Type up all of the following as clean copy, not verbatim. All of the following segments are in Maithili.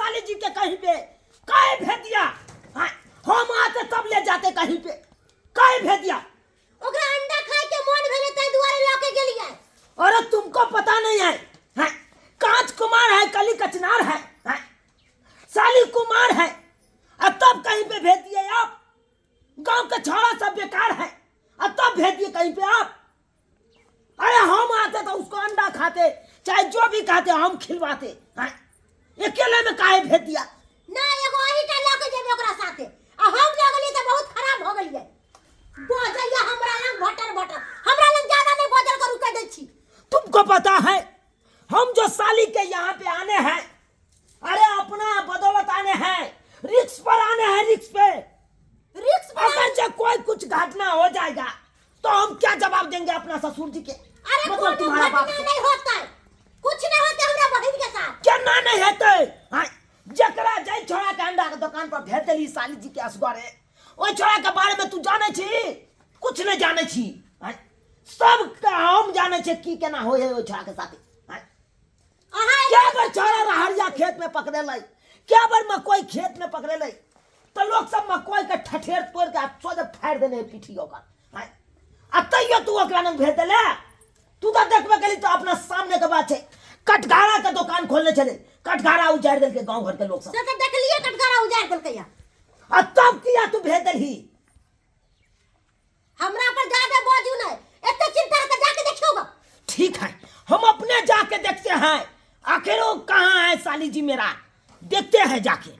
साली जी के कहीं पे काहे भेज दिया? हाँ, हम आते तब ले जाते कहीं पे, काहे भेज दिया? ओकरा अंडा खाए के मन भेलै ताहि दुआरे लऽ के गेलियै। अरे तुमको पता नहीं है, हैं? कांच कुमार है, कली कचनार है, हैं? साली कुमार है, और तब कहीं पे भेज दिए आप। गांव के छोड़ा सब बेकार है, और तब भेज दिए कहीं पे आप। अरे हम आते तो उसको अंडा खाते, चाहे जो भी खाते हम खिलवाते, हैं? अकेले में काहे भेज दिया? ना एगो अहीटा लऽ के जेबै ओकरा साथे, आ हम लऽ गेलियै तऽ बहुत खराब भऽ गेलियै। बजैया हमरा लग भटर भटर, हमरा लग ज्यादा नहीं बजल करू, कह दै छी। तुमको पता है हम जो साली के यहाँ पे आने हैं, अरे अपना बदौलत आने हैं, रिक्स पर आने हैं, रिक्स पे। रिक्स पर अगर जब कोई कुछ घटना हो जाएगा तो हम क्या जवाब देंगे अपना ससुर जी के? अरे मतलब कोनो तुम्हारा बाप घटना के। नहीं होता है, कुछ नहीं होता हमरा बहन के साथ। केना नहीं हेतै? हाँ, जकरा जाहि छोड़ा के अंडा के दुकान पर भेज देली साली जी के असगरे, ओहि छोड़ा के बारे में तू जानै छी? कुछ नहीं जानै छी। हाँ, सब के हम जानै छी की केना होय है ओहि छोड़ा के साथे। हाँ, अहाँ क्या बार छोड़ा रहरिया खेत में पकड़ेलै, क्या बार मकई खेत में पकड़ेलै, तो लोग सब मकई के ठठेर तोड़ के सोझे फाड़ि देने है पीठी ओकर। हाँ, आ तैयो तू ओकरा लग भेज देले? तू तो देखबे केली तो अपना सामने के बात है, कटघारा के दुकान खोलने चले, कटघारा उजाड़ देलकै गांव घर के लोग सब। से तो देखलिए कटघारा उजाड़ देलकै या। आ तब किया तू भेज देलही? हमरा पर ज्यादा बाजू नहीं, एते चिंता है तो जाके देखियो गा। ठीक है, हम अपने जाके देखते हैं आखिर वो कहाँ है साली जी मेरा, देखते हैं जाके।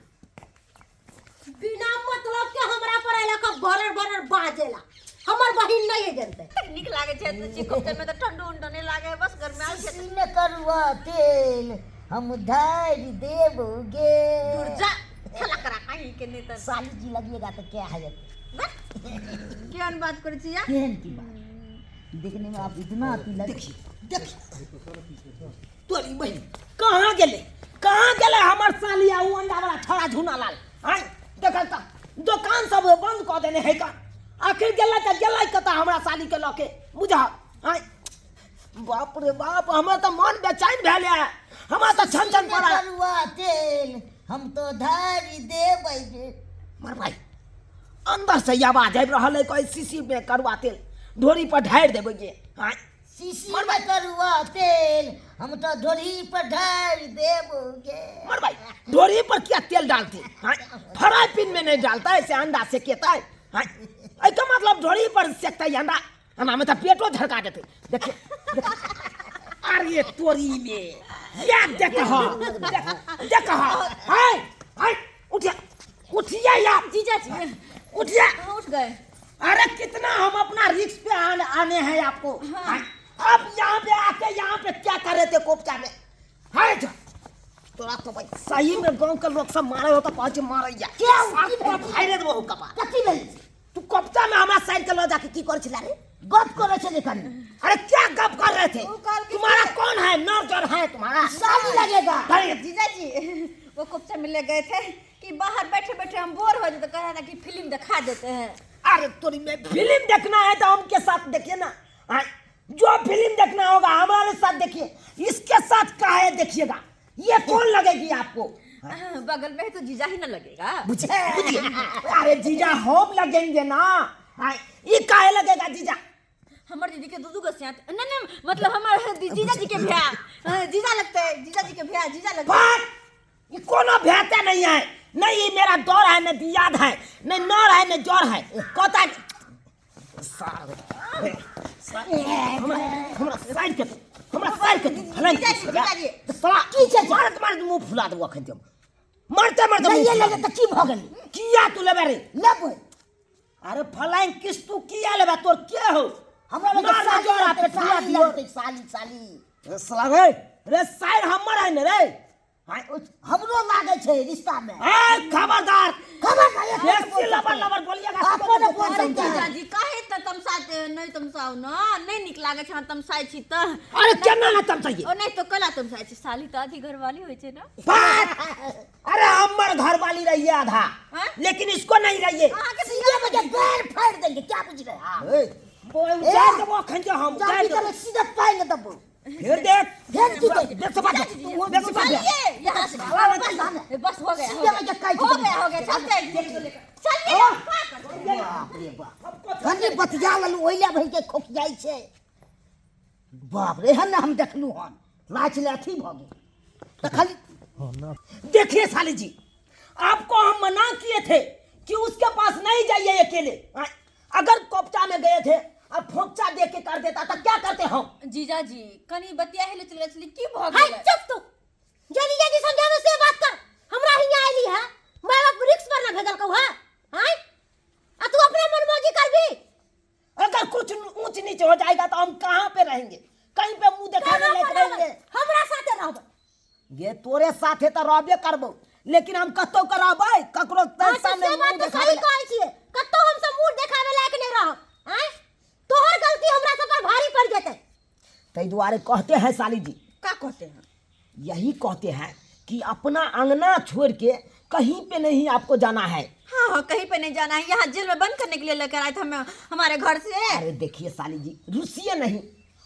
बिना मतलब के हमरा पर आइला का बरर बरर बाजेला, हमर बहिन नहीं है जनते। नीक लागे छै तऽ चिकन में तऽ ठंडो उंडो नहीं लागे है, बस गर्मी आयल छै। शीशी में करुआ तेल हम धार देबोगे। दूर जा, खेला करा कहीं के नहीं तऽ। साली जी लगिएगा तो क्या है? केहन बात करै छी या? केहन की बात, देखने में आप इतना अति लग। देखिए देखिए तोरी बहिन कहाँ गेले, कहाँ गेले हमर साली आ उ अंडा वाला छोड़ा झूना लाल? आय देखल त दुकान सब बंद कऽ देने है का, आखिर गेलै तऽ गेलै कतऽ हमरा साली के लऽ के बुझा? आय बाप रे बाप, हमरा तऽ मन बेचैन भेल है, हमरा तऽ छन छन पड़ा। करुआ तेल हम तो धारी देबै गे। मर भाई अंदर से आवाज आबि रहल है, कहै शीशी में करुआ तेल ढोरी पर ढारि देबै गे। आय शीशी में करुआ तेल हम तो ढोरी पर ढार देबोगे। मर भाई ढोरी पर क्या तेल डालते? हाँ, फ्राई पैन में नहीं डालता, ऐसे अंडा सेकेता है। हाँ, एकर मतलब ढोरी पर सेकता है अंडा, अंडा में तो पेटो झड़का देते। देखिए, देखिए। अरे तोरी में या देख हा, देख, देख हा, हाय हाय उठिया उठिया यार। जीजा जी उठिया। हाँ, उठ गए। अरे कितना हम अपना रिस्क पे आने हैं आपको। हाँ। आप यहाँ पे आके यहाँ पे क्या कर रहे थे कोपचा में? हाय जा। तोरा तो भाई सही में गांव के लोग सब मारे हो तो पहुंच मारे जा। क्या? साफ तोरा फायरे देबो कपार। कथी भेल? तू कोपचा में हमारा साइड के लो जाके की कर छला रे? गप करे छले कनी। अरे क्या गप कर रहे थे? वो काल के तुम्हारा कौन है? नर जर है तुम्हारा। साली लगेगा। अरे जीजा जी वो कोपचा में ले गए थे कि बाहर बैठे बैठे हम बोर हो जाते, कह रहा था कि फिल्म दिखा देते हैं। अरे तोरी में फिल्म देखना है तो हमके साथ देखिए ना। हाँ, जो फिल्म देखना होगा हमारे साथ देखिए, इसके साथ काहे देखिएगा? ये कौन लगेगी आपको? हाँ, बगल में है तो जीजा ही ना लगेगा। बुझिए बुझिए। अरे जीजा हम लगेंगे ना। हाँ, ये काहे लगेगा जीजा? हमर दीदी के दू दू गो सियात नहीं नहीं, मतलब हमार जीजा जी के भैया, हाँ, जीजा लगते है, जीजा जी के भैया जीजा लगते है। बात ये कोनो भेते नहीं है, नहीं ये मेरा दौर है, न दियाद है, न नर है, न जर है। कहता है, सार, सार, हमरा, हमरा साइड के, हमरा साइड के, फलां जीजा जी, जीजा जी। साला, की छै? मारत मारत मुंह फुला देबो अखन हम। मारते मारते मुंह लइए फुला लेबै देबो। तऽ की भऽ गेलै? किया तू लेबे रे? लेबै। अरे फलां किस तू किया लेबे? तोर के हो? हमरा लग नर साली जर आ लगतै, पे फुला साली दियो। लगतै, साली, साली। रे साला रे, रे साइड हमर है ने रे। हाँ, हमरो लागै छै रिश्ता में। ए, खबरदार। खबरदार, एक बेसी बोल लबर सकते। लबर बोलिएगा, अपन तो बोल अरे सकते। जीजा जी काहे त तमसाते नहीं तमसाउ न, नहीं निक लागे छै तमसाइ छी त। अरे केना ना तमसाइए? ओ नहीं तो कला तमसाइ छी, साली त आधी घरवाली होय छै ना। बात। अरे हमर घरवाली रहिए आधा, हाँ? लेकिन इसको नहीं रहिए। अहाँ के सीधे मुझे पैर फाड़ देंगे, क्या बुझ रहे हैं आप? ए, बोल, उजाड़ देबो अखन जे हम, उजाड़ जाबी देबो। तले सीधे पाइ ले देबो। फिर देख। फेर की देख? देख सपा दे, देख सपा दे। चलिए। यहाँ से बस हो गया, हो गया, हो गया, हो गया। चलते हैं दीदी को लेकर, चलिए। बाप रे बाप, कनी बतिया लेलु ओहि लए भरि के खोक जाइ छै। बाप रे, एहन ने हम देखलहुँ हन, लाच ले अथी भऽ गेल तऽ खाली। देखिए साली जी, आपको हम मना किए थे कि उसके पास नहीं जाइए अकेले। अगर कोपचा में गए थे और फोकचा दे के कर देता तो क्या करते हम? जीजा जी कनी बतिया ले चल चली, की भ हाय गेलै? चुप तू, जे जीजा जी समझावे से बात कर। हमरा हियां आइली है, माय बाप रिक्स पर ना भेजल कहू है। हाय, आ तू अपने मनमर्जी करबी? अगर कुछ ऊंच नीच हो जाएगा तो हम कहाँ पे रहेंगे? कहीं पे मुंह दिखाने कहाँ लायक पर रहबै? रहेंगे? हमरा साथे रहबै। ये तोरे साथे तो रहबे करबो, लेकिन हम कतौ के रहबै? ककरो हाँ, तो सामने से मुंह बात तो देखावे सही कहै छियै, कतौ हम सब मुंह देखावे लायक नहीं रहब। आँय, तोहर गलती हमरा सब पर भारी पड़ जेतै। ताहि दुआरे कहते हैं साली जी। का कहते हैं? यही कहते हैं कि अपना अंगना छोड़ के कहीं पे नहीं आपको जाना है। हाँ हाँ, कहीं पे नहीं जाना है। यहाँ जेल में बंद करने के लिए लेकर आए थे हमें हमारे घर से। अरे देखिए साली जी, रुसिए नहीं।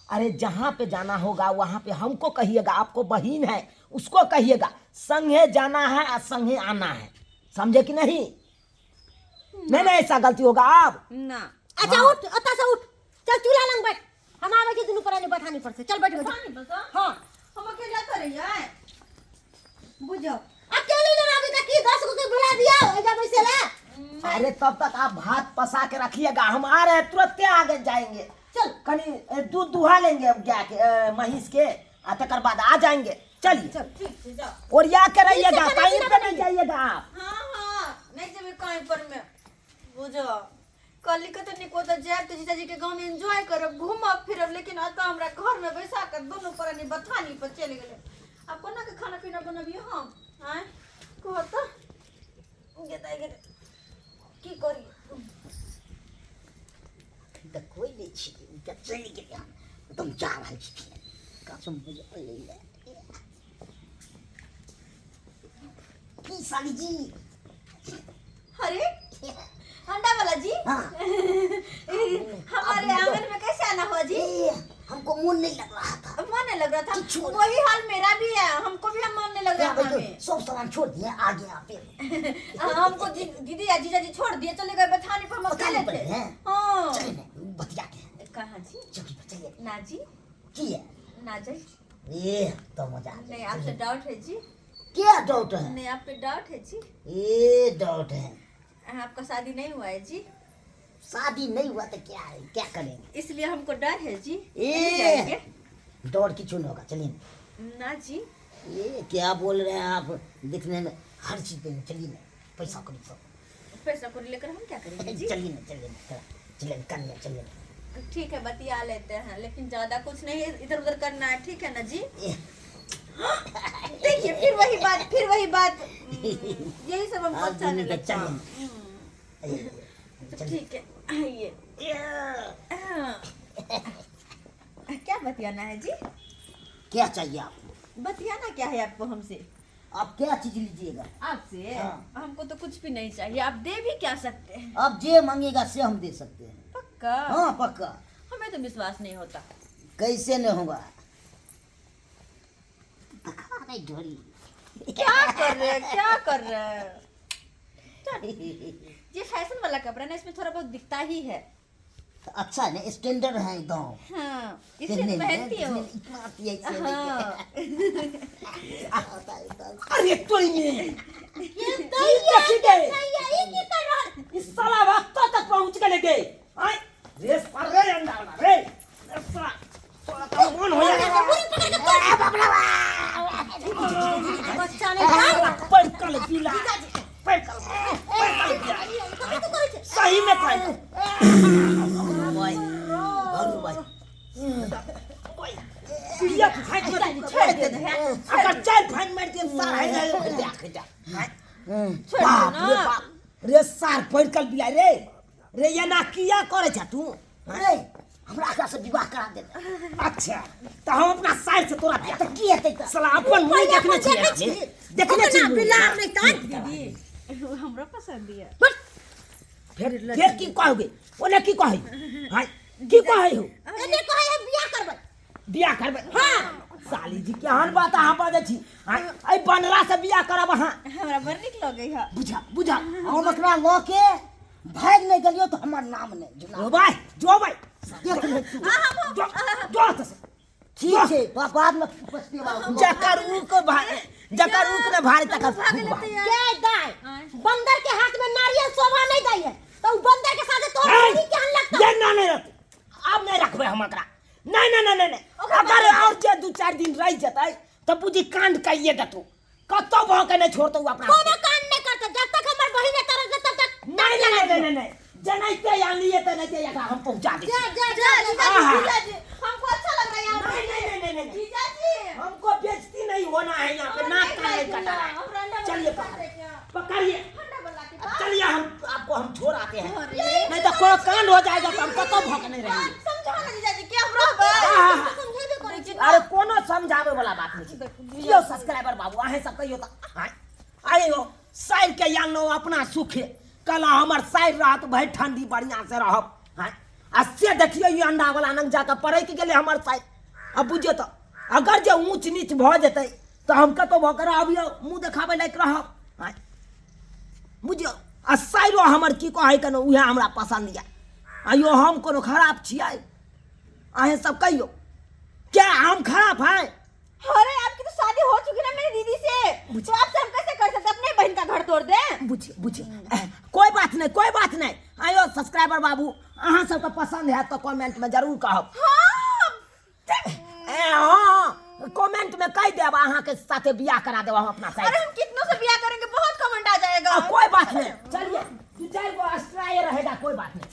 अरे जहाँ पे जाना होगा वहाँ पे हमको कहिएगा, आपको बहन है उसको कहिएगा, संगे जाना है और संगे आना है, समझे कि नहीं? नहीं नहीं, ऐसा गलती होगा आप ना। अच्छा उठ, ओतऽ से उठ, चल चूल्हा लग बैठ, हम आबै छी दुनू प्राणी बथानी पर से। चल बैठ गो। हाँ, हम अकेला तो रहिए बुझो। अकेले न रहबी त की 10 गो के बुला दिया एजा बैसे ला? अरे तब तक आप भात पसा के रखिएगा, हम आ रहे हैं, तुरंत आगे जाएंगे। चल कनी दूध दुहा लेंगे अब जाके महींस के, आ तकर बाद आ जाएंगे। चलिए चल ठीक है, जाओ। और या के रहिएगा, ठीक से कहीं खाना पे नहीं जाइएगा आप। हाँ हाँ, नहीं जब कहीं पर में बुझो कल के तो निको तो जायब तो जीजाजी के गांव में एंजॉय करब, घूमब फिरब, लेकिन अतः हमरा घर में बैसा कर दोनों प्राणी बथानी पर चलि गेलै। आब कोना के खाना पीना बनबियै हम? आँय कह तऽ गेतै गेतै की करी? तऽ कोइ नहि छै, तऽ चलि गेलै हन, एकदम जा रहल छथिन कसम बुझल लै। की साली जी? अरे अंडा वाला जी, हाँ। हमारे आंगन में कैसे आना हुआ जी? ए, हमको मन नहीं लग रहा था। मन नहीं लग रहा था? किछु नहीं। वही हाल मेरा भी है, हमको भी मन नहीं लग रहा क्या था। भाई, हमें सब सामान छोड़ दिए, आ गया फिर। हमको दीदी या जीजा जी छोड़ दिए, चले गए बथानी पर, हम बथानी अकेले पर थे। हैं? हाँ। चलिए ना, बतियाते हैं। कहाँ जी? चलिए चलिए। ना जी। की है? ना जी। ये तो मजा आ गया। नहीं, आपसे डाउट है जी। क्या डाउट है? नहीं, आप पे डाउट है जी। ये डाउट है। आपका शादी नहीं हुआ है जी। शादी नहीं हुआ तो क्या है, क्या करेंगे? इसलिए हमको डर है जी। ए। नहीं जाएंगे। डर की चुन होगा, चलिए ना जी। ये क्या बोल रहे हैं आप, दिखने में हर चीज पे। चलिए ना, पैसा करी सब। पैसा को लेकर हम क्या करेंगे जी? चलिए ना, चलिए ना, चलिए कन्या, चलिए ना। ठीक है, बतिया लेते हैं, लेकिन ज्यादा कुछ नहीं इधर उधर करना है, ठीक है ना जी? देखिए फिर वही बात, फिर वही बात, यही सब हमको अच्छा नहीं लगता। ठीक है, आइए। क्या बतियाना है जी? क्या चाहिए आपको? बतियाना क्या है आपको हमसे? आप क्या चीज लीजिएगा? आपसे? हाँ। हमको तो कुछ भी नहीं चाहिए, आप दे भी क्या सकते हैं? आप जे मांगेगा से हम दे सकते हैं। पक्का? हाँ पक्का। हमें तो विश्वास नहीं होता। कैसे नहीं होगा? दिखा नहीं ढोरी। क्या कर रहे हैं, क्या कर रहे हैं? ये फैशन वाला कपड़ा ना, इसमें थोड़ा बहुत दिखता ही है। अच्छा है ना, स्टैंडर्ड है एकदम। हाँ, इसलिए पहनती हो। इतना आती है इससे। हाँ। अरे तोरी में ये देखी गए। दैया, ई की कर रहल? इस साला वक्त तक पहुंच गए गए। आय रे सर रे अंडा वाला रे। रे साला तोरा तो मन हो जाएगा। पूरी पकड़ के तोड़। बच्चा नहीं पढ़ कल पीला। पढ़ कल। पढ़ कल पीला। कभी तो करै छै। सही में कह। भाई भाई पिया फाइट में छोड़ दे ना। अगर चार फाइन मार दिए सार है जा जा। छोड़ दे बाप रे ना। बाप रे सार पढ़ कल बिला रे। रे ये ना किया करे छा तू? रे हमरा एकरा से विवाह करा दे। अच्छा तो हम अपना साइड से तोरा बियाह तो की हेतै त? साला अपन मुंह देखने छी, देखने छी बिलार नहीं त दीदी हमरा पसंद है। फिर फिर की कहोगे? ओने की कहै? हाय की कहै हो? एने कहै है बियाह करबै। बियाह करबै। हां साली जी केहन बात अहाँ बजै छी आँय, एहि बनरा से बियाह करब अहाँ हमरा बड़ नीक लगै है बुझा बुझा हम एकरा लऽ के भागि नहि गेलियौ तऽ हमर नाम नहि जुना जो भाई जो भाई देख ले तू। जो जो एतऽ से। ठीक छै बाद में पछतेबा जकर ऊक भारी जकर ऊक ने भारी तकर फूक भारी। के दाय बंदर के हाथ में नारियल शोभा नहीं दै है तो उ बंदर के साथे तोर ए, बहिनी केहन लगतौ ये ना नहीं रहते अब नहीं रखबे हम एकरा नहीं नहीं नहीं नहीं नहीं अगर और जे दू चार दिन रह जतै तऽ बुझी कांड कइए देतौ कतौ भऽ के नहीं छोड़तौ अपना कोनो कांड नहीं करते जब तक हमर बहिन एतऽ रहतै तब तक नहीं नहीं नहीं नहीं नहीं जेनाहिते आनलियै तेनाहिते एकरा हम पहुंचा दै जा छी जा जा जीजा आहा। जी जीजा जी हमको अच्छा लग रहा है यहाँ नहीं नहीं नहीं नहीं नहीं जीजा जी हमको बेइज्जती नहीं होना है यहाँ पे नाक कान नहीं कटाना है चलिए पकड़िए पकड़िए ठंडा वाला के बाद चलिए हम आपको हम छोड़ आते हैं अरे। नहीं तो कोई कांड हो जाएगा तो हम कतौ भग नहीं रहेंगे समझा ना जीजा जी के हम रहबै आहा। समझेबे करै छी अरे कोनो समझावे वाला बात नहीं छै यौ सब्सक्राइबर बाबू अहें सब कहियो तऽ आँय अरे यौ साइर के आनलहुँ अपना सुखे कल हमर साइर रहत भरि ठंडी बढ़िया से रहब आँय आ से देखियौ ई अंडा वाला नंग जाके पड़ैक गेलै हमर साइर आ बुझियौ तऽ अगर जे ऊँच नीच भऽ जेतै तऽ हम कतौ भऽ कऽ रहब यौ मुँह देखाबै लायक रहब आँय बुझियौ आ साइरो हमर की कहै के ने उएह हमरा पसन्द यऽ आइयो हम कोनो खराब छियै अहें सब कहियो क्या हम खराब हैं अरे आपकी तो शादी हो चुकी ना मेरी दीदी से तो आपसे हम कैसे कर सकते अपने बहन का घर तोड़ दे बुझिए बुझिए कोई बात नहीं कोई बात नहीं आयो सब्सक्राइबर बाबू अहाँ सबके पसंद है तो कमेंट में जरूर कहब हाँ ए हाँ कमेंट में कह देब अहाँ के साथे बियाह करा देब हम अपना साइड अरे हम कितनों से ब्याह करेंगे बहुत कमेंट आ जाएगा कोई बात नहीं चलिए दू चार गो एक्स्ट्रा रहेगा कोई बात नहीं।